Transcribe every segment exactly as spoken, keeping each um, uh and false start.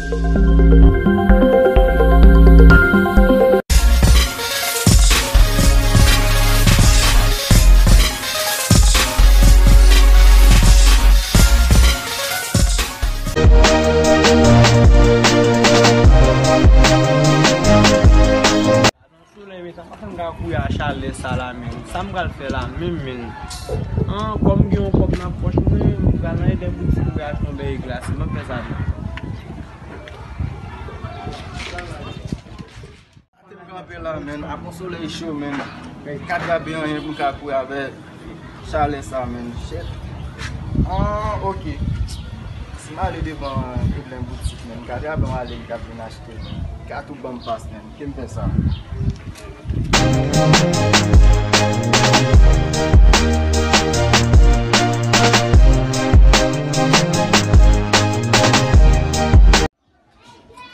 Solèy, men sa pa fè m ka kouri a chalè sa la, men. Sa m pral fè la, menm, men. An, kòm gen yon kòb nan pòch mwen, m pral nan Eden Boutik pou achte yon bèy glase. Mwen fè sa, men. Kote m kanpe la, men. Ak yon solèy cho, men. Men, ka trape anyen pou m ka kouri avè chalè sa, men. Shit. An, ok. Si m ale devan Eden Boutik, men, m ka trape yon ale, m ka vin achte. Ka tou ban m pas, men. Ke m fè sa.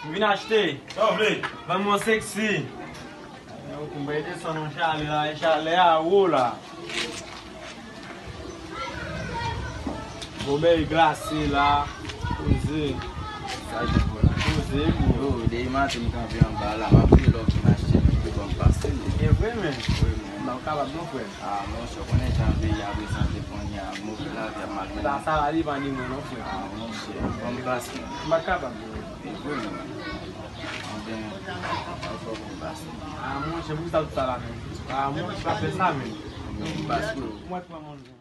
M vin achte. Sa w vle? Ban m yon seksi. Yo, m bay desann yon chalè la, e chalè a wo la. Bon, bèy glase la, poze. Sa gen pou la. Poze, bro. Yo, depi maten m kanpe anba la, m ap rele w vin achte, men, pou ban m pase. E vre, men? Wi, men. M pa kapab non, frè. A, monchè, w konnen jan peyi a prezante kounye a, move lavi ap malmennen. Sa, sa va depann de mwen non, frè. A, monchè, ban m pase. M pa kapab, bro. E vre, men. Anben, anfòm ou pase. A, monchè, poukisa tout sa la, men? A, monchè, pa fè sa, men. Anben, m pase. Mwen pran manje.